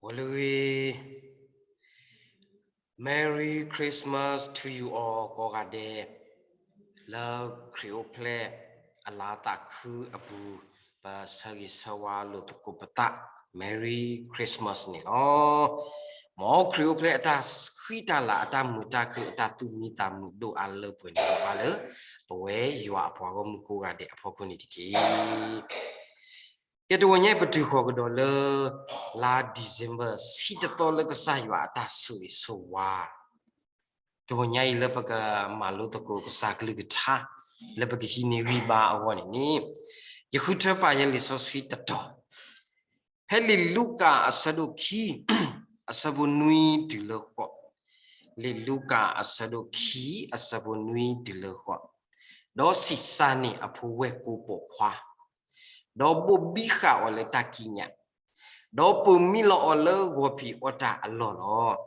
အိၣ်လၢဂ့ၤ, Merry Christmas to you all ကိးဂၤဒဲး, လၢခရံာ်အိၣ်ဖျဲၣ်အလါသးခုအပူၤ, ပဆၢဂ့ၤဆၢဝါလိာ်သကိးပသး Merry Christmas န့ၣ်လီၤ. မ်ခရံာ်အိၣ်ဖျဲၣ်အတၢ်ဃံတၢ်လၤ အတၢ်မုာ်တၢ်ခုၣ် အတၢ်သူၣ်မံသးမုာ်ဒိၣ်အါလၢပှဲၤန့ၣ်ဘၣ်လၢ ပဝဲယွၤအပှၤဂီၢ်မုၢ်ကိးဂၤဒဲးအဖီခိၣ်န့ၣ်တက့ၢ်. ကဲတဂီၤညါအံၤ ပတုၤဃီၤကဒီးလၢ လါ December ဆံတသီလၢကစၢ်ယွၤအတၢ်ဆိၣ်ဂ့ၤဆိၣ်ဝါ, တဂီၤညါအံၤလၢပကမၤလိသကိးကစၢ်ကလုၢ်ကထါ လၢပကဟံးန့ၢ်ဂံၢ်ဘါအဂီၢ်န့ၣ်န့ၣ်, ယဃုထၢပာ်ယဲလံာ်စီဆှံတတီၤ ဖဲလံာ်လူၤကၣ်အဆၢဒိၣ်ခံ အဆၢဖိနွံတုၤလၢဃိး, လံာ်လူၤကၣ်အဆၢဒိၣ်ခံ အဆၢဖိနွံတုၤလၢဃိး, ဒီးဆံးစၢ်န့ၢ်အဖိဝဲၢ်ကိာ်ပိာ်ခွါ, ဒီးဘိၣ်ဘံဃာ်အီၤလၢတၢ်ကံးညာ်, ဒီးပၢၤမံလီၤအီၤလၢဂီၤဖံးအီၣ်တၢ်အလီၢ်လီၤ.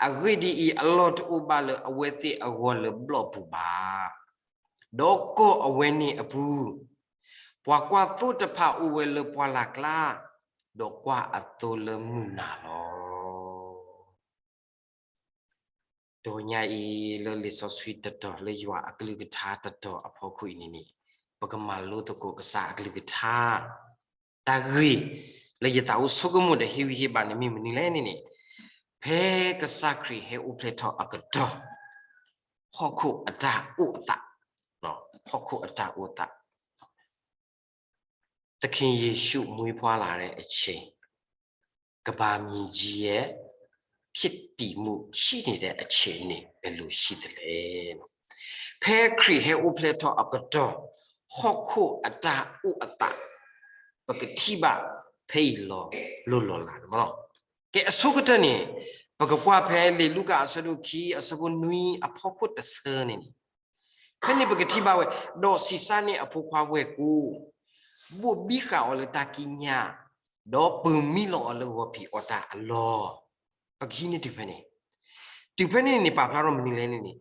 အဂ့ၢ်ဒ်အံၤ, အလီၢ်တအိၣ်ဘၣ်လၢအဝဲသ့ၣ်အဂီၢ်လၢဘျီၣ်ပူၤဘၣ်. ဒီးကီၢ်အဝဲန့ၣ်အပူၤ, ပှၤကွၢ်သိတဖၣ်အိၣ်ဝဲလၢပှၢ်လၢ်ကျါ, ဒီးကွၢ်အသိလၢမုၢ်နၤလီၤ. တဂီၤညါအံၤ လၢလံာ်စီဆှံတတီၤ လၢယွၤအကလုၢ်ကထါတတီၤအဖီခိၣ်အံၤန့ၣ်န့ၣ်, ပကမၤလိသကိးကစၢ်အကလုၢ်ကထါ တၢ်ဂ့ၢ်လၢယသးအိၣ်ဆိကမိၣ်ဒီး ဟ့ၣ်ဂံၢ်ဟ့ၣ်ဘါန့ၣ်မ့ၢ်မနုၤလဲၣ်န့ၣ်န့ၣ်, ဖဲကစၢ်ခရံာ်ဟဲအိၣ်ဖျဲၣ်ထီၣ်အကတီၢ်, ဟီၣ်ခိၣ်အတၢ်အိၣ်အသး, ဟီၣ်ခိၣ်အတၢ်အိၣ်သး, သခင်ယေရှုမွေးဖွားလာတဲ့အချိန်, ကမ္ဘာမြေကြီးရဲ့ ဖြစ်တည်မှု ရှိနေတဲ့အချိန် ဘယ်လိုရှိသလဲ. ဖဲခရံာ်ဟဲအိၣ်ဖျဲၣ်ထီၣ်အကတီၢ်, ဟီၣ်ခိၣ်အတၢ်အိၣ်အသး, ပကထံၣ်ဘၣ်ဖဲအံၤလီၤ လိၤလီၤလးန့ၣ်မ့ၢ်လီၤ. ကဲအဆိကတၢၢ်န့ၣ်, ပကကွၢ်ဖဲလံာ်လူၤကၣ်အဆၢဒိၣ်ခံ အဆၢဖိနွံအဖီခိၣ်တဆၢန့ၣ်န့ၣ်, ဖဲန့ၣ်ပကထံၣ်ဘၣ်ဝဲ, ဒီးဆံးစၢ်န့ၢ်အဖိခွါဝဲၢ်ကိာ်, ဘိၣ်ဘံဃာ်အီၤလၢတၢ်ကံးညာ်, ဒီးပၢၤမံလီၤအီၤလၢဂီၤဖံးအီၣ်တၢ်အလီၢ်, ပကဟံးန့ၢ်တုၤဖဲန့ၣ်, တုၤဖဲန့ၣ်န့ၣ် ပာ်ဖျါထီၣ်မနုၤလဲၣ်န့ၣ်န့ၣ်,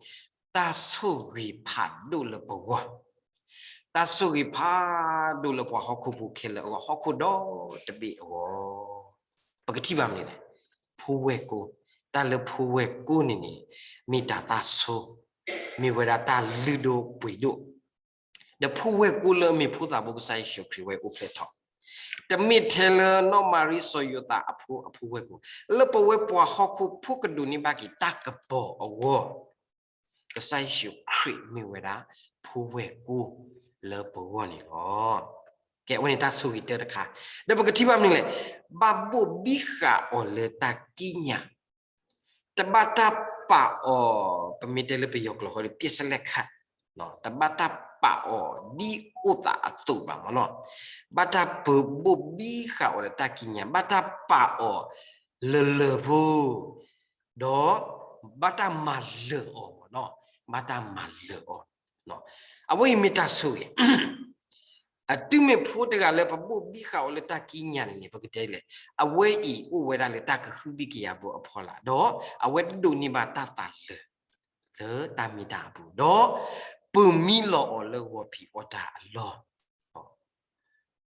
တၢ်ဆိၣ်ဂ့ၤဖးဒိၣ်လၢပဂီၢ်, တၢ်ဆိၣ်ဂ့ၤဖးဒိၣ်လၢပှၤဟီၣ်ခိၣ်ဖိခဲလၢာ်အဂီၢ်, ဟီၣ်ခိၣ်ဒီတဘ့ၣ်အဂီၢ်, ပကထံၣ်ဘၣ်မနုၤလဲၣ်, ဖိဝဲၢ်ကိာ်, တၢ်လၢဖိဝဲၢ်ကိာ်န့ၣ်န့ၣ်, မ့ၢ်တၢ်သၣ်ဆိ, မ့ၢ်ဝဲဒၣ်တၢ်လုၢ်ဒိၣ်ပှ့ၤဒိၣ်, ဒီးဖိဝဲၢ်ကိာ်လၢအမ့ၢ်ဖိသၣ်ဘိကစၢ်ယ့ၣ်ၡူးခရံာ်ဝဲအိၣ်ဖျဲၣ်ထီၣ်, တမ့ၢ်ထဲလၢနီၢ်မၤရံစီၤယိၤသးအဖိအဖိဝဲၢ်ကိာ်, လၢပဝဲပှၤဟီၣ်ခိၣ်ဖိကဒိးန့ၢ်ဘၣ်က့ၤတၢ်ကပီၤအဂီၢ်, ကစၢ်ယ့ၣ်ၡူးခရံာ်မ့ၢ်ဝဲဒၣ် ဖိဝဲၢ်ကိာ်လၢပဂီၢ်န့ၣ်လီၤ. ကဲအဝဲန့ၣ်တၢ်ဆိၣ်ဂ့ၤတၢ်တခါ, ဒီးပကထံၣ်ဘၣ်မနုၤလဲၣ်, ဘၣ်ဘိၣ်ဘံဃာ်အီၤလၢတၢ်ကံးညာ်, တဘၣ်တၢ်ပာ်အီၤ, ပမ့ၢ်တဲလၢပယီၤကျိာ်ဃီဒီး ပျဲစလဲခတ်, တဘၣ်တၢ်ပာ်အီၤဒ်အိၣ်သးအသိးဘၣ်မ့ၢ်လီၤ. ဘၣ်တၢ်ပၢၤဘိၣ်ဘံဃာ်အီၤလၢတၢ်ကံးညာ်, ဘၣ်တၢ်ပာ်အီၤလၢလၢၢ်ဖိ, ဒီးဘၣ်တၢ်မၤလၢာ်အီၤမ့ၢ်လီၤ, ဘၣ်တၢ်မၤလၢာ်အီၤ, အဝဲအံၤမ့ၢ်တၢ်ဆိၣ်ဂ့ၤ အတုၤမ့ၢ်ဖိတဂၤလၢပဘိၣ်ဘံဃာ်အီၤလၢတၢ်ကံးညာ်န့ၣ်န့ၣ် ပကတဲလဲၣ်, အဝဲအံၤအိၣ်ဝဲဒၣ်လၢတၢ်ကဟုဘံၣ်ကယာ်ဖိအဖီလာ်, ဒီးအဝဲဒိးန့ၢ်ဘၣ်တၢ်သးလၢာ်လၢတၢ်မ့ၢ်တၢ်အပူၤ, ဒီးပၢၤမံလီၤအီၤလၢဂီၤဖံးအီၣ်တၢ်အလီၢ်,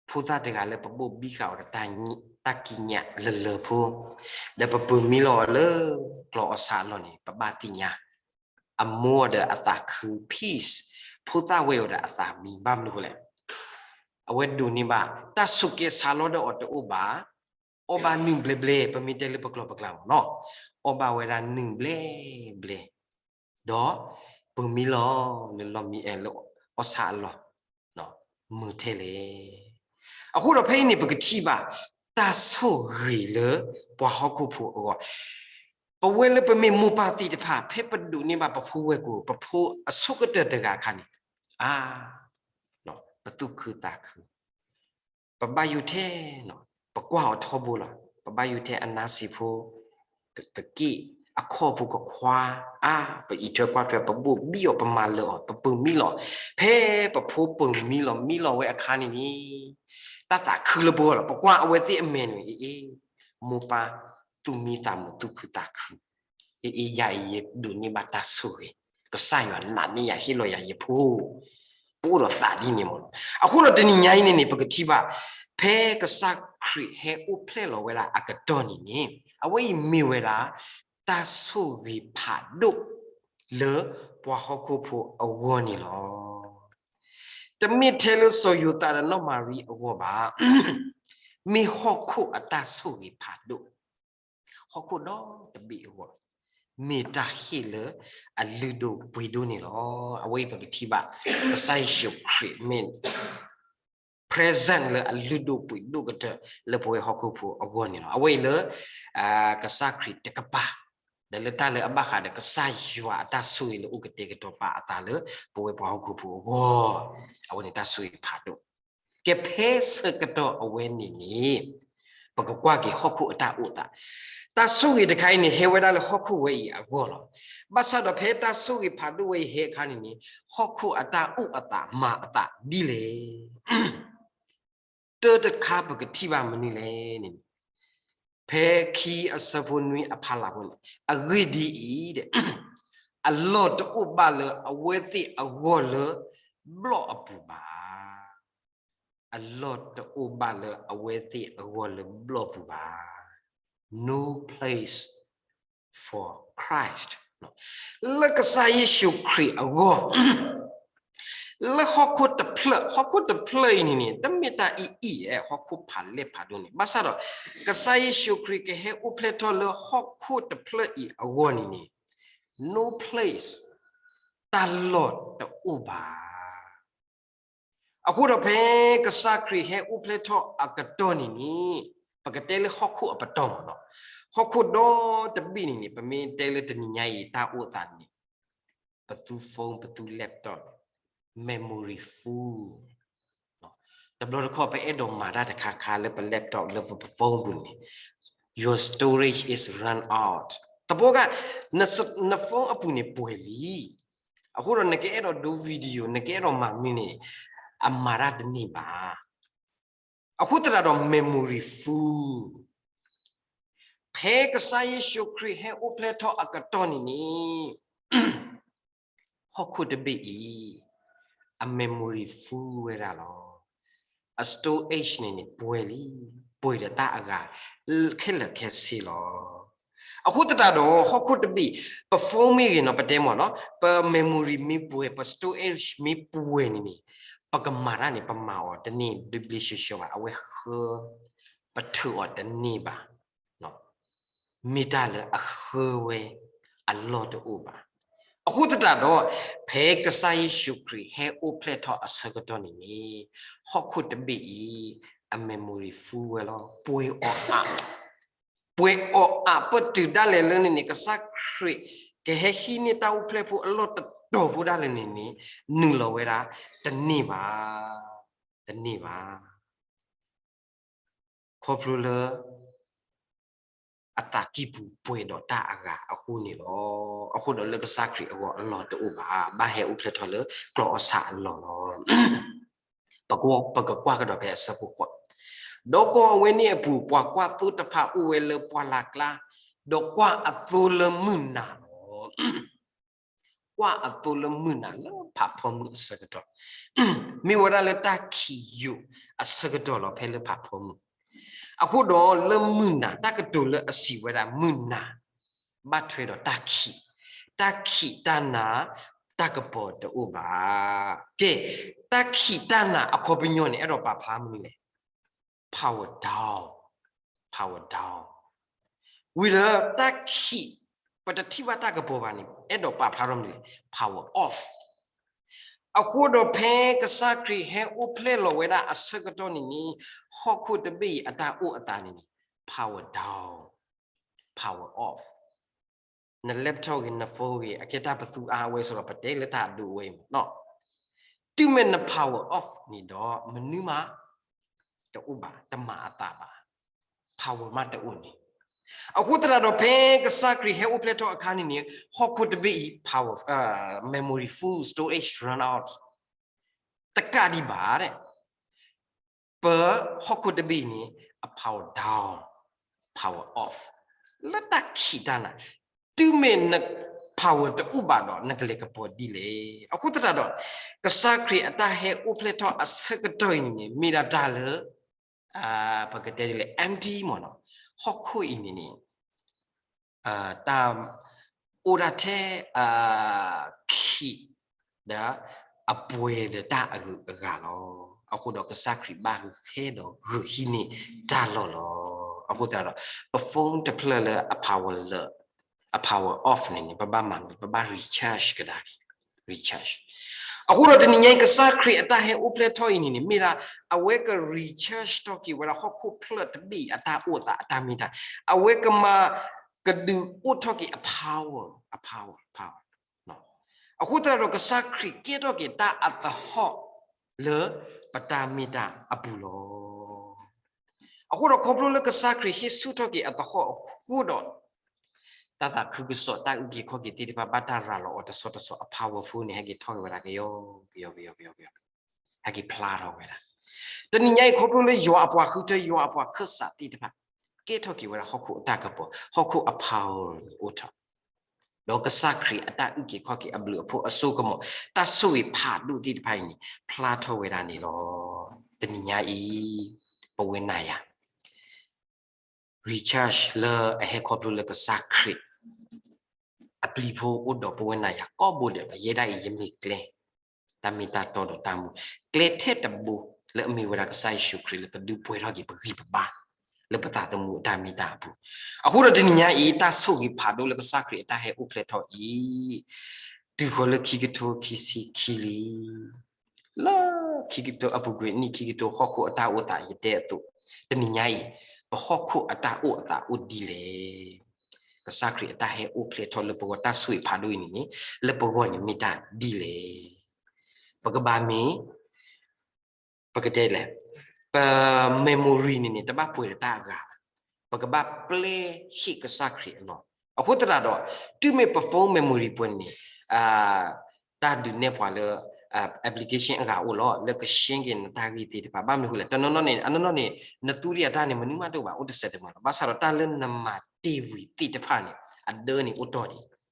ဖိသၣ်တဂၤလၢပဘိၣ်ဘံဃာ်အီၤဒီးတၢ်ကံးညာ်လၢလၢၢ်ဖိ, ဒီးပပၢၤမံလီၤအီၤလၢကျီၢ်အီၣ်ဆၣ်အလီၢ်န့ၣ် ပဘၣ်သ့ၣ်ညါ အမိၢ်ဒီးအသးခု peace, ဖိသၣ်ဝဲအီၤဒီးအသးမံ ဘၣ်မနုၤဃိလဲၣ်, အဝဲဒိးန့ၢ်ဘၣ် တၢ်ဆိးက့ဆါလီၤဒီးအီၤတအိၣ်ဘၣ်, အီၣ်ဘၣ်နုၢ်ဘျဲဘျဲ ပမ့ၢ်တဲလၢပကျိာ်ပကျါမ့ၢ်နီၤ, အီၣ်ဘၣ်ဝဲဒၣ်နုၢ်ဘျဲဘျဲ, ဒီးပၢၤမံလီၤလၢလီၢ်မံအဲၣ်လၢအီၣ်ဆၣ်အလီၢ် မုာ်ထဲလဲၣ်. အဃိဒီးဖဲအံၤန့ၣ် ပကထံၣ်ဘၣ် တၢ်ဆိၣ်ဂ့ၤလၢပှၤဟီၣ်ခိၣ်ဖိအဂီၢ်, ပဝဲလၢပမ့ၢ်မိၢ်ပၢ်သ့ၣ်တဖၣ် ဖဲပဒိးန့ၢ်ဘၣ်ပဖိဝဲၢ်ကိာ် ပဖိအဆိကတၢၢ်တဂၤအခါန့ၣ်, အါ, ပသူၣ်ခုသးခု ပဘၣ်ယိၣ်ထဲ, ပကွၢ်အီၤထီဘိလီၤ, ပဘၣ်ယိၣ်ထဲအနါစံာ်ဖိ, ကက့ၣ်အခီၣ်ဖိကခွါ, အါ, ပအံးထွဲကွၢ်ထွဲ ပဘိၣ်ဘံၣ်အီၤ ပမၤလၢာ်အီၤ ပပၢၤမံလီၤ, ဖဲပဖိပၢၤမံလီၤ မံလီၤဝဲအခါန့ၣ်န့ၣ်, တၢ်သးခုလၢပဂီၢ်လီၤ, ပကွၢ်အဝဲသ့ၣ်အမဲာ်န့ၣ် အ့ၣ်အ့ၣ်, မိၢ်ပၢ်သူၣ်မံသးမုာ်သူၣ်ခုသးခု အ့ၣ်အ့ၣ် ယၤအံၤယဒိးန့ၢ်ဘၣ်တၢ်ဆိၣ်ဂ့ၤ, ကစၢ်ယွၤနာ်န့ၢ်ယၤဟ့ၣ်လီၤယၤယဖိ, ပအိၣ်ဒီးသးဒ်န့ၣ်မ့ၢ်နီၤ. အဃိဒီးတနံၤညါအံၤန့ၣ်န့ၣ် ပကထံၣ်ဘၣ်, ဖဲကစၢ် ကစၢ်ခရံာ်ဟဲအိၣ်ဖျဲၣ်လီၤဝဲဒၣ်အကတီၢ်န့ၣ်န့ၣ် အဝဲအံၤမ့ၢ်ဝဲဒၣ် တၢ်ဆိၣ်ဂ့ၤဖးဒိၣ် လၢပှၤဟီၣ်ခိၣ်ဖိအဂီၢ်န့ၣ်လီၤ. တမ့ၢ်ထဲလၢစီၤယိၤသးဒီးနီၢ်မၤရံအဂီၢ်ဘၣ်, မ့ၢ်ဟီၣ်ခိၣ်အတၢ်ဆိၣ်ဂ့ၤဖးဒိၣ်, ဟီၣ်ခိၣ်ဒီတဘ့ၣ်အဂီၢ်, မ့ၢ်တၢ်ဟ့ၣ်လၢအလုၢ်ဒိၣ်ပှ့ၤဒိၣ်န့ၣ်လီၤ. အဝဲအံၤပကထံၣ်ဘၣ် ကစၢ်ယ့ၣ်ၡူးခရံာ်မ့ၢ် present လၢအလုၢ်ဒိၣ်ပှ့ၤဒိၣ်ကတၢၢ်လၢပဝဲဟီၣ်ခိၣ်ဖိအဂီၢ်န့ၣ်လီၤ. အဝဲအံၤလၢ ကစၢ်ခရံာ်တကပၤ, ဒီးလၢတၢ်လၢအဘၣ်ဃးဒီးကစၢ်ယွၤအတၢ်ဆိၣ်ဂ့ၤလၢအိၣ်ကတဲာ်ကတီၤပာ်အသးလၢ ပဝဲပှၤဟီၣ်ခိၣ်ဖိအဂီၢ်, အဝဲန့ၣ်တၢ်ဆိၣ်ဂ့ၤဖးဒိၣ်. ကဲဖဲဆၢကတီၢ်အဝဲန့ၣ်န့ၣ် ပကကွၢ်က့ၤဟီၣ်ခိၣ်အတၢ်အိၣ်သး, တၢ်ဆိၣ်ဂ့ၤတခါအံၤန့ၣ် ဟဲဝဲဒၣ်လၢဟီၣ်ခိၣ်ဝဲအံၤအဂီၢ်လီၤ. ဘၣ်ဆၣ်ဒီးဖဲတၢ်ဆိၣ်ဂ့ၤဖးဒိၣ်ဝဲအံၤဟဲအခါန့ၣ်န့ၣ် ဟီၣ်ခိၣ်အတၢ်အိၣ်အသးမၤအသးဒ်လဲၣ်. တၢ်တခါပကထံၣ်ဘၣ်မနုၤလဲၣ်န့ၣ်, ဖဲခံအဆၢဖိနွံအဖီလာ်ဖိန့ၣ် အဂ့ၢ်ဒ်အံၤ, အလီၢ်တအိၣ်ဘၣ်လၢအဝဲသ့ၣ်အဂီၢ်လၢ ဘျီၣ်အပူၤဘၣ်. အလီၢ်တအိၣ်ဘၣ်လၢအဝဲသ့ၣ်အဂီၢ်လၢဘျီၣ်ပူၤဘၣ်. No place for Christ. လၢကစၢ်ယ့ၣ်ၡူးခရံာ်အဂီၢ်, လၢဟီၣ်ခိၣ်တဖျၢၣ်, ဟီၣ်ခိၣ်တဖျၢၣ်အံၤန့ၣ်န့ၣ် တမ့ၢ်တၢ်အံၤအံၤဧါ, ဟီၣ်ခိၣ်ဖးလဲၢ်ဖးဒိၣ်န့ၣ်, ဘၣ်ဆၣ်ဒီး ကစၢ်ယ့ၣ်ၡူးခရံာ်ကဟဲအိၣ်ဖျဲၣ်ထီၣ်လၢဟီၣ်ခိၣ်တဖျၢၣ်အံၤအဂီၢ်န့ၣ်န့ၣ် no place, တၢ်လီၢ်တအိၣ်ဘၣ်. အဃိဒီးဖဲကစၢ်ခရံာ်ဟဲအိၣ်ဖျဲၣ်ထီၣ်အကတီၢ်န့ၣ်န့ၣ်, ပကတဲလၢဟီၣ်ခိၣ်အပတီၢ်မးလီၤ. ဟီၣ်ခိၣ်ဒီတဘ့ၣ်န့ၣ်န့ၣ် ပမ့ၢ်တဲလၢတနံၤညါအံၤတၢ်အိၣ်သးန့ၣ်, ပသူ phone ပသူ laptop, memory full. တဘျီတခီၣ် ပအဲၣ်ဒိးမၤတၢ်တခါခါလၢပ laptop လၢပ phone ပူၤန့ၣ်, your storage is run out. တဘျီခါ န phone အပူၤန့ၣ်ပှဲၤလံ. အဃိဒီးနကအဲၣ်ဒိးဒိ video, နကအဲၣ်ဒိးမၤမနုၤန့ၣ်, အမၤတၢ်တန့ၢ်ဘၣ်. အဃိသတးဒီး memory full. ဖဲကစၢ်ယ့ၣ်ၡူးခရံာ်ဟဲအိၣ်ဖျဲၣ်ထီၣ်အကတီၢ်န့ၣ်န့ၣ်, ဟီၣ်ခိၣ်တဘ့ၣ်အံၤ အ memory full ဝဲဒၣ်လီၤ. အ storage န့ၣ်န့ၣ် ပှဲၤလံ, ပှဲၤဒီးတၢ်အဂၤခဲလၢာ်ခဲဆ့လီၤ. အဃိသတးဒီး ဟီၣ်ခိၣ်တဘ့ၣ်, ပ phone မ့ၢ်ဂ့ၤနီၤ, ပတဲမ့ၢ်နီၤ, ပ memory မ့ၢ်ပှဲၤ, ပ storage မ့ၢ်ပှဲၤန့ၣ်န့ၣ်, ပကမၤတၢ်န့ၣ် ပမၤအီၤတန့ၢ်ဘျ့ဘျ့ဆှီဆှီဘၣ်, အဝဲဃၢ, ပထုးအီၤတန့ၢ်ဘၣ်. မ့ၢ်တၢ်လၢအဃၢဝဲအလီၢ်တအိၣ်ဘၣ်. အဃိသတးဒီး ဖဲကစၢ်ယ့ၣ်ၡူးခရံာ်ဟဲအိၣ်ဖျဲၣ်ထီၣ်အဆၢကတီၢ်န့ၣ်န့ၣ်, ဟီၣ်ခိၣ်တဘ့ၣ်အံၤ အ memory full ဝဲလီၤ, ပှဲၤအီၤအါ, ပှဲၤအီၤအါပတုာ်ဒၣ်လဲာ်လၢန့ၣ်န့ၣ် ကစၢ်ခရံာ်ကဟဲဟံးန့ၢ်တၢ်အိၣ်ဖျဲၣ်ဖိအလီၢ်တတီၤဖိဒၣ်လဲာ်န့ၣ်န့ၣ်, နုာ်လီၤဝဲဒၣ်တန့ၢ်ဘၣ်, တန့ၢ်ဘၣ်. ခီဖျိလၢ အသးကံၢ်ပူၤပှဲၤဒီးတၢ်အဂၤအဃိန့ၣ်လီၤ. အဃိဒီးလၢကစၢ်ခရံာ်အဂီၢ်အလီၢ်တအိၣ်ဘၣ်, ဘၣ်ဟဲအိၣ်ဖျဲၣ်ထီၣ်လၢကျီၢ်အီၣ်ဆၣ်အလီၢ်လီၤ. ပကကွၢ်ကဒီးဖဲအဆၢဖိဃိး, ဒီးကီၢ်အဝဲန့ၣ်အပူၤ ပှၤကွၢ်သိတဖၣ်အိၣ်ဝဲလၢပှၢ်လၢ်ကျါ, ဒီးကွၢ်အသိလၢမုၢ်နၤလီၤ. ကွၢ်အသိလၢမုၢ်နၤလၢဖးဖီမုၢ်အဆၢကတီၢ်, မ့ၢ်ဝဲဒၣ်လၢတၢ်ခံးယိာ်အဆၢကတီၢ်လီၤ ဖဲလၢဖးဖီမုၢ်. အဃိဒီးလၢမုၢ်နၤ တၢ်ကတိၤလၢအစံးဝဲဒၣ်မုၢ်နၤ ဘၣ်ထွဲဒီးတၢ်ခံး, တၢ်ခံးတၢ်နၤ တၢ်ကပီၤတအိၣ်ဘၣ်. ကဲ, တၢ်ခံးတၢ်နၤအခီပညီန့ၣ် အဲၣ်ဒိးပာ်ဖျါမနုၤလဲၣ်. Power down, power down. ဝံၤလၢတၢ်ခံး ပတထံၣ်ဘၣ်တၢ်ကပီၤဘၣ်န့ၣ် အဲၣ်ဒိးပာ်ဖျါထီၣ်မနုၤလဲၣ်. Power off. အဃိဒီးဖဲကစၢ်ခရံာ်ဟဲအိၣ်ဖျဲၣ်လီၤဝဲဒၣ်အဆၢကတီၢ်န့ၣ်န့ၣ်, ဟီၣ်ခိၣ်တဘ့ၣ်အံၤအတၢ်အိၣ်အသးန့ၣ်န့ၣ် power down, power off. န laptop ဂ့ၤ န phone ဂ့ၤ အကဲတၢ်ပသူအါဝဲအဃိဒီး ပတဲလၢတၢ်အဒိၣ်ဝဲအံၤမးနီၤ. တုၤမ့ၢ်န power off န့ၣ်ဒီး မနုၤမး တအိၣ်ဘၣ်, တမၤအသးဘၣ်, power မးတအိၣ်န့ၣ်. အဃိသတးဒီး ဖဲကစၢ်ခရံာ်ဟဲအိၣ်ဖျဲၣ်ထီၣ်အခါန့ၣ်န့ၣ် ဟီၣ်ခိၣ်တဘ့ၣ်အံၤ power, memory full, storage run out. တကးဒံးဘၣ် ပဟီၣ်ခိၣ်တဘ့ၣ်အံၤန့ၣ် အ power down, power off လၢတၢ်ခံးတၢ်နၤ, တုၤမ့ၢ်န power တအိၣ်ဘၣ်ဒီး နကလဲၤကပီၤဒ်လဲၣ်. အဃိသတးဒီး ကစၢ်ခရံာ်အတၢ်ဟဲအိၣ်ဖျဲၣ်ထီၣ်အဆၢကတီၢ်အံၤန့ၣ် မ့ၢ်ဒၣ်တၢ်လၢ ပကတဲဒ်လဲၣ် empty မ့ၢ်နီၤ, ဟီၣ်ခိၣ်အံၤန့ၣ်န့ၣ် တၢ်အိၣ်ဒၣ်ထဲ ခံး ဒီးအပှဲၤဒီးတၢ်အဂုၤအဂၤလီၤ. အဃိဒီးကစၢ်ခရံာ်ဘၣ်ဟဲဒီးဂုာ်ဟံးန့ၢ်တၢ်လီၢ်လီၤ. အဃိသတးဒီး ပ phone တဖျၢၣ်လၢအ power လၢ အ power off န့ၣ်န့ၣ် ပဘၣ်မၤမနုၤလဲၣ်, ပဘၣ် recharge ကဒါက့ၤ recharge. အဃိဒီးတနံၤညါအံၤ ကစၢ်ခရံာ်အတၢ်ဟဲအိၣ်ဖျဲၣ်ထီၣ်အံၤန့ၣ်န့ၣ် မ့ၢ်ဒၣ် အဝဲက recharge ထီၣ်က့ၤဝဲဒၣ်ဟီၣ်ခိၣ်ဖျၢၣ်တဘ့ၣ်အတၢ်အိၣ်သးအတၢ်မ့ၢ်တၢ်, အဝဲကမၤကဒုးအိၣ်ထီၣ်က့ၤအ power, အ power, power. အဃိသတးဒီး ကစၢ်ခရံာ်ကဲထီၣ်က့ၤတၢ်အသဟီၣ်လၢပတၢ်မ့ၢ်တၢ်အပူၤလီၤ. အဃိဒီးခီဖျိလၢကစၢ်ခရံာ်ဟ့ၣ်ဆူၣ်ထီၣ်က့ၤအသဟီၣ်အဃိဒီး တၢ်သးခုကစီၣ် တၢ်အုၣ်က့ၤခီၣ်က့ၤသ့ၣ်တဖၣ် ဘၣ်တၢ်ရၤလီၤအီၤတဆီတဆီ အ powerful န့ၣ် ဟဲက့ၤထီၣ်က့ၤဝဲဒၣ်ကယီကယီကယီကယီ, ဟဲက့ၤဖျါထီၣ်ဝဲဒၣ်. တနံၤညါအံၤ ခီဖျိလၢယွၤအပှၤဃုထၢ ယွၤအပှၤခၢၣ်စးသ့ၣ်တဖၣ် ကဲထီၣ်က့ၤဝဲဒၣ်ဟီၣ်ခိၣ်အတၢ်ကပီၤ, ဟီၣ်ခိၣ်အ power န့ၣ်အိၣ်ထီၣ် ဒီးကစၢ်ခရံာ်အတၢ်အုၣ်က့ၤခီၣ်က့ၤအဘျုးအဖှိၣ်အစိကမီၤ တၢ်ဆိၣ်ဂ့ၤဖးဒိၣ်သ့ၣ်တဖၣ်အံၤန့ၣ် ဖျါထီၣ်ဝဲဒၣ်န့ၣ်လီၤ. တနံၤညါအံၤ ပဝဲနၤယၤ recharge လၢအဟဲခီဖျိလၢကစၢ်ခရံာ် အပျံၤဖိအိၣ်ဒီးပဝဲနၤယၤကိးဘိဒဲးဒီး ယဲဒၣ်အံၤယမ့ၢ်ကျဲ တၢ်မ့ၢ်တၢ်တီဒီးတၢ်မူ ကျဲထဲတဘိ လၢအမ့ၢ်ဝဲဒၣ်ကစၢ်ယ့ၣ်ၡူးခရံာ်လၢကဒုးပှဲၤထီၣ်က့ၤပဂံၢ်ပဘါ လၢပသးသမူအတၢ်မ့ၢ်တၢ်အပူၤ. အဃိဒီးတနံၤညါအံၤ တၢ်ဆိၣ်ဂ့ၤဖးဒိၣ်လၢကစၢ်ခရံာ်အတၢ်ဟဲအိၣ်ဖျဲၣ်ထီၣ်အံၤ တုၤဃီၤလၢခံကထိခံဆံခံလံ လၢခံကထိအပူၤကွံာ်နံၣ်ခံကထိဟီၣ်ခိၣ်အတၢ်အိၣ်သးယတဲအသိး, တနံၤညါအံၤ ပဟီၣ်ခိၣ်အတၢ်အိၣ်အသးအိၣ်ဒ်လဲၣ်. ကစၢ်ခရံာ်အတၢ်ဟဲအိၣ်ဖျဲၣ်ထီၣ်လၢပဂီၢ် တၢ်ဆိၣ်ဂ့ၤဖးဒိၣ်အံၤန့ၣ်န့ၣ် လၢပဂီၢ်န့ၣ်မ့ၢ်တၢ်ဒ်လဲၣ်. ပကဘၣ်မ့ၢ် ပကတဲလဲၣ်, ပ memory န့ၣ်န့ၣ် တဘၣ်ပှဲၤဒီးတၢ်အဂၤဘၣ်. ပကဘၣ်ပျဲဟ့ၣ်ကစၢ်ခရံာ်အလီၢ်. အဃိသတးဒီး တုၤမ့ၢ်ပ phone memory ပှဲၤန့ၣ် တၢ်ဒုးနဲၣ်ပှၤလၢ application အဂၤအိၣ်လီၤ လၢက share က့ၤနတၢ်ဂ့ၢ်သ့ၣ်တဖၣ်. ဘၣ်မနုၤဃိလဲၣ်, တနီၤနီၤန့ၣ် အနီၢ်နီၢ်န့ၣ် နသူဒံးအတၢ်န့ၣ် မနုၤမးတအိၣ်ဘၣ်, အိၣ်တစဲးတမှဲၤလီၤ. ဘၣ်ဆၣ်ဒီးတၢ်လၢနမၤတ့ၢ်ဝံၤသ့ၣ်တဖၣ်န့ၣ် အဒၢန့ၣ်အိၣ်တီၢ်ဒံး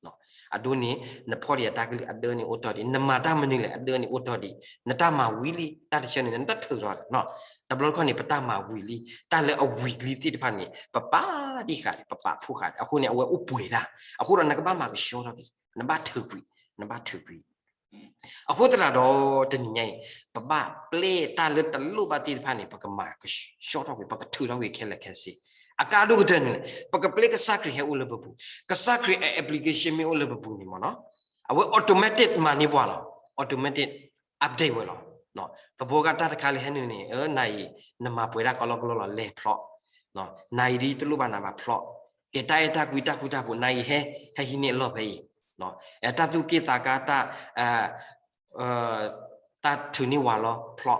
အဒိန့ၣ် နဖီၣ်ဒံးအတၢ်ကလုၢ် အဒၢန့ၣ်အိၣ်တီၢ်ဒံး, နမၤတၢ်မနုၤလဲၣ် အဒၢန့ၣ်အိၣ်တီၢ်ဒံး, နတၢ်မၤဝံၤလံ တၢ်တဆၢန့ၣ် နတၢ်ထုးထီၣ်ဒီး တဘျီတခီၣ်န့ၣ် ပတၢ်မၤဝံၤလံ တၢ်လၢအဝံၤလံသ့ၣ်တဖၣ်န့ၣ် ပပာ်ဒံးဃာ်ဒံး ပပာ်ဖှိၣ်ဃာ်ဒံး အဃိန့ၣ် အဝဲအိၣ်ပှဲၤတၢ်. အဃိဒီးနကဘၣ်မၤကဆှီထီၣ်က့ၤ နဘၣ်ထုးကွံာ် နဘၣ်ထုးကွံာ် အဃိသတးဒီး တနံၤညါအံၤ ပဘၣ်ပျဲတၢ်လၢတလိၣ်ဘၣ်သ့ၣ်တဖၣ်န့ၣ် ပကမၤကဆှီထီၣ်ကွံာ် ပကထုးထီၣ်ကွံာ်ခဲလၢာ်ခဲဆ့. အကါဒိၣ်ကတၢၢ်န့ၣ် ပကပျဲကစၢ်ခရံာ်ဟဲအိၣ်လၢပပူၤ, ကစၢ်ခရံာ်အ application မ့ၢ်အိၣ်လၢပပူၤန့ၣ်မ့ၢ်နီၤ အဝဲ automatic မၤန့ၢ်ပှၤလီၤ, automatic update ဝဲလီၤ. သဘီကတၢ်တခါလၢဟဲနုာ်န့ၣ် နၤအံၤ နမၤပှဲၤတၢ်ကလီကလီလီၤ လဲၤဖျီ, နၤအံၤဒ်တလိၣ်ဘၣ်နၤဘၣ်ဖျီ, ကဲတၢ်အဲၣ်တၢ်ကွံတၢ်ဃူတၢ်ဖိး နၤအံၤဟဲ ဟဲဟံးန့ၢ်အလီၢ်ဖဲအံၤ, တၢ်သူၣ်က့ၣ်သးကါတၢ် တၢ်ထုးန့ၢ်ဝၤလီၤဖျီ,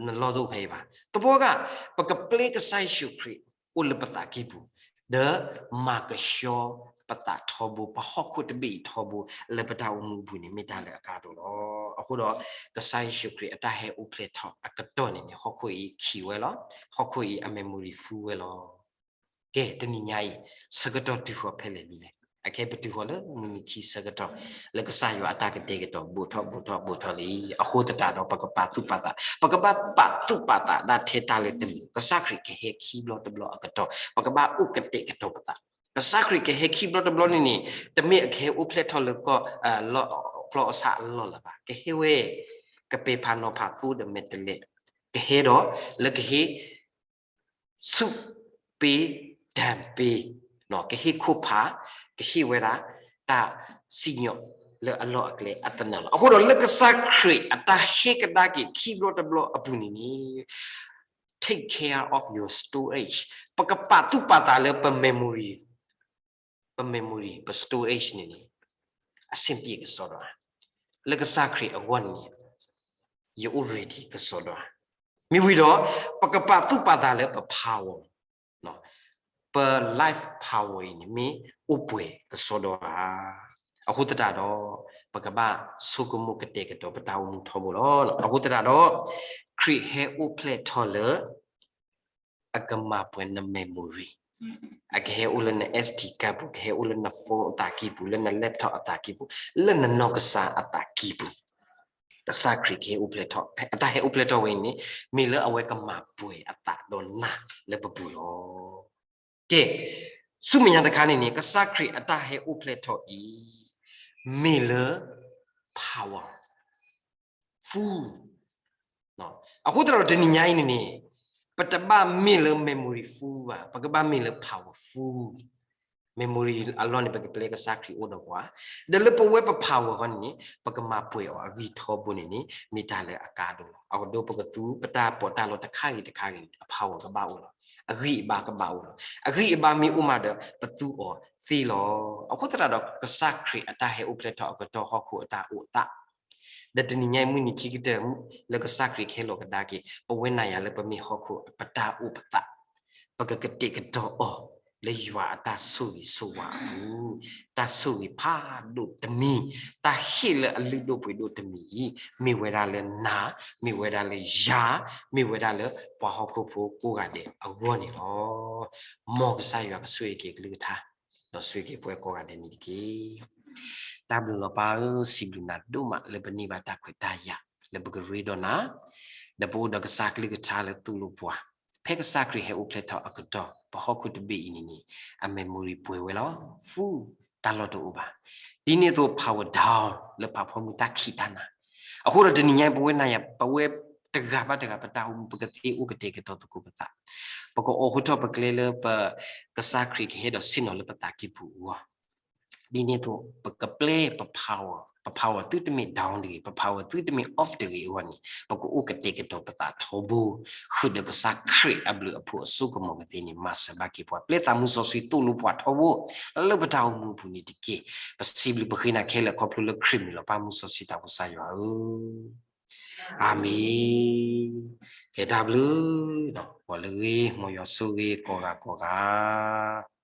နလီၢ်တအိၣ်ဖဲအံၤဘၣ်. သဘီက ပကပျဲကစၢ်ယ့ၣ်ၡူးခရံာ်အိၣ်လၢပသးကံၢ်ပူၤ, ဒီးမၤကဆှီပသးထီဘိ ပဟီၣ်ခိၣ်တဘ့ၣ်အံၤထီဘိ လၢပတၢ်အိၣ်မူအပူၤန့ၣ် မ့ၢ်တၢ်လၢအကါဒိၣ်လီၤ. အဃိဒီး ကစၢ်ယ့ၣ်ၡူးခရံာ်အတၢ်ဟဲအိၣ်ဖျဲၣ်ထီၣ်အကတီၢ်န့ၣ်န့ၣ် ဟီၣ်ခိၣ်အံၤခံးဝဲလီၤ. ဟီၣ်ခိၣ်အံၤအ memory full ဝဲလီၤ. ကဲ တနံၤညါအံၤ ဆၢကတီၢ်တုၤဃီၤဖဲလဲၣ်လံလဲၣ်. အခဲအံၤပတုၤဃီၤလၢမုၢ်နံၤခံဆၢကတီၢ် လၢကစၢ်ယွၤအတၢ်ကတဲာ်ကတီၤ ဘူးထီၣ်ဘူးထီၣ်ဘူးထီၣ်လံ. အဃိသတးဒီး ပကပာ်သူၣ်ပာ်သး, ပကဘၣ်ပာ်သူၣ်ပာ်သးဒၣ်ထဲတၢ်လၢတမံၤ, ကစၢ်ခရံာ်ကဟဲခံဘျီတဘျီအကတီၢ် ပကဘၣ်အိၣ်ကတဲာ်ကတီၤပသး. ကစၢ်ခရံာ်ကဟဲခံဘျီတဘျီန့ၣ်န့ၣ် တမ့ၢ်အကဟဲအိၣ်ဖျဲၣ်ထီၣ်လၢ ကျီၢ်အဆၣ်အလီၢ်လၢၤဘၣ်. ကဟဲဝဲ ကပဲာ်ဖးနီၤဖးသိဒီးမဲာ်တဲးလဲး, ကဟဲဒီးလၢကဟ့ၣ် ဆူၣ်ပ့ ဒၢပ့, ကဟ့ၣ်ခိၣ်ဖး, ကဟ့ၣ်ဝဲဒၣ် တၢ်စံၣ်ညီၣ်လၢအလီၢ်အကျဲအသနၢၣ်လီၤ. အဃိဒီးလၢကစၢ်ခရံာ်အတၢ်ဟ့ၣ်ကဒါက့ၤခံဘျီတဘျီအပူၤန့ၣ်န့ၣ် take care of your storage. ပကပာ်သူၣ်ပာ်သးလၢပ memory, ပ memory, ပ storage န့ၣ်န့ၣ် အဆင်ပြေကစီဒီဧါ. လၢကစၢ်ခရံာ်အဂီၢ်န့ၣ် ယအိၣ် ready ကစီဒီဧါ. မ့ၢ်ဝံၤဒီး ပကပာ်သူၣ်ပာ်သးလၢပ power, ပ life power အံၤန့ၣ် မ့ၢ်အိၣ်ပှဲၤကစီဒီဧါ. အဃိသတးဒီး ပကဘၣ်ဆိကမိၣ်ကတဲာ်ကတီၤပတၢ်အိၣ်မူထီဘိလီၤ. အဃိသတးဒီး ခရံာ်ဟဲအိၣ်ဖျဲၣ်ထီၣ်လၢ အကမၤပှဲၤန memory, အကဟဲအိၣ်လၢန SD card ပူၤ, ကဟဲအိၣ်လၢန phone အသးကံၢ်ပူၤ, လၢန laptop အသးကံၢ်ပူၤ, လၢနနီၢ်ကစၢ်အသးကံၢ်ပူၤ. ကစၢ်ခရံာ်ကဟဲအိၣ်ဖျဲၣ်ထီၣ်, အတၢ်ဟဲအိၣ်ဖျဲၣ်ထီၣ်ဝဲအံၤန့ၣ် မ့ၢ်လၢအဝဲကမၤပှဲၤအသးဒီးနၤလၢပပူၤလီၤ. ကဲ, ဆူမဲာ်ညါတခါန့ၣ်န့ၣ် ကစၢ်ခရံာ်အတၢ်ဟဲအိၣ်ဖျဲၣ်ထီၣ်အံၤ မ့ၢ်လၢ powerful အဃိသတးဒီးတနံၤညါအံၤန့ၣ်န့ၣ် ပတဘၣ်မ့ၢ်လၢ memory full ဘၣ်, ပကဘၣ်မ့ၢ်လၢ powerful. memory အလီၢ်န့ၣ် ပကပျဲကစၢ်ခရံာ်အိၣ်ဒီးပှၤ, ဒီးလၢပဝဲပ power ဃီန့ၣ်န့ၣ် ပကမၤပှဲၤအီၤအဂံၢ်ထီဘိန့ၣ်န့ၣ် မ့ၢ်တၢ်လၢအကါဒိၣ်လီၤ. အဃိဒီးပကသူပတၢ်ပီးတၢ်လီတခါဂ့ၤတခါဂ့ၤန့ၣ် အ power ကဘၣ်အိၣ်လီၤ. အဂံၢ်အဘါကဘၣ်အိၣ်လီၤ. အဂံၢ်အဘါမ့ၢ်အိၣ်မးဒီး ပသူအီၤသ့လီၤ. အဃိသတးဒီး ကစၢ်ခရံာ်အတၢ်ဟဲအိၣ်ဖျဲၣ်ထီၣ်အကတီၢ် ဟီၣ်ခိၣ်အတၢ်အိၣ်သး ဒီးတနံၤညါအံၤ မုၢ်နံၤခံကတၢၢ် လၢကစၢ်ခရံာ်ကဟဲလီၤကဒါက့ၤ ပဝဲနၤယၤလၢပမ့ၢ်ဟီၣ်ခိၣ် ပတၢ်အိၣ်ပသး ပကကတဲာ်ကတီၤအီၤ လၢယွၤအတၢ်ဆိၣ်ဂ့ၤဆိၣ်ဝါအပူၤ, တၢ်ဆိၣ်ဂ့ၤဖးဒိၣ်တမံၤ, တၢ်ဟ့ၣ်လၢအလုၢ်ဒိၣ်ပှ့ၤဒိၣ်တမံၤအံၤ မ့ၢ်ဝဲဒၣ်လၢနၤ, မ့ၢ်ဝဲဒၣ်လၢယၤ, မ့ၢ်ဝဲဒၣ်လၢပှၤဟီၣ်ခိၣ်ဖိကိးဂၤဒဲးအဂီၢ်န့ၣ်လီၤ. မ်ကစၢ်ယွၤကဆိၣ်ဂ့ၤက့ၤအကလုၢ်ကထါ ဒီးဆိၣ်ဂ့ၤက့ၤပဝဲကိးဂၤဒဲးန့ၣ်တက့ၢ်. တၢ်ဘျုးလီၤပၢ်ဧၢ, စံးဘျုးနၤဒိၣ်မးလၢပန့ၢ်ဘၣ်တၢ်ခွဲးတၢ်ယာ် လၢပကရ့ဒီးနၤ, ဒီးပအိၣ်ဒီးကစၢ်ကလုၢ်ကထါလၢသိၣ်လိပှၤ, ဖဲကစၢ်ခရံာ်ဟဲအိၣ်ဖျဲၣ်ထီၣ်အကတီၢ် ပဟီၣ်ခိၣ်တဘ့ၣ်အံၤန့ၣ်န့ၣ် အ memory ပှဲၤဝဲလီၤ. full တၢ်လီၢ်တအိၣ်ဘၣ်. ဒ်န့ၣ်အသိး power down လၢပာ်ဖှိၣ်မုၢ်တၢ်ခံးတၢ်နၤ အဃိဒီးတနံၤညါအံၤ ပဝဲနၤယၤ ပဝဲတဂၤဘၣ်တဂၤ ပတၢ်အိၣ်မူ ပကသ့အိၣ်ကတဲာ်ကတီၤသကိးပသး, ပကအိးထီၣ်ပကျဲလၢပ ကစၢ်ခရံာ်ကဟဲဒီးဆ့ၣ်နီၤလၢပသးကံၢ်ပူၤအဂီၢ်, ဒ်န့ၣ်အသိး ပကပျဲပ power, ပ power သုတမ့ၢ် down တဂ့ၤ, ပ power သုတမ့ၢ် off တဂ့ၤအဂီၢ်န့ၣ် ပကအိၣ်ကတဲာ်ကတီၤပသးထီဘိ, ဃုာ်ဒီးကစၢ်ခရံာ်အဘျုးအဖှိၣ်အစိကမီၤကသ့န့ၣ် မၤစၢၤဘၣ်က့ၤပှၤ, ပျဲသးမူစီဆှံသိၣ်လိပှၤထီဘိ လၢပတၢ်အိၣ်မူအပူၤန့ၣ်တက့ၢ်. ပစံးဘျုးပဃ့နၤခဲလၢာ်ခီဖျိလၢခရံာ်မံၤလီၤ. ပၢ်မူစီဆှံသးပှၢ်ကစၢ်ယွၤဧၢ, အၤမ့ၣ်. ကဲတၢ်ဘျုး, ပှၤလၢဂ့ၤ မ်ယွၤဆိၣ်ဂ့ၤကိးဂၤကိးဂၤ.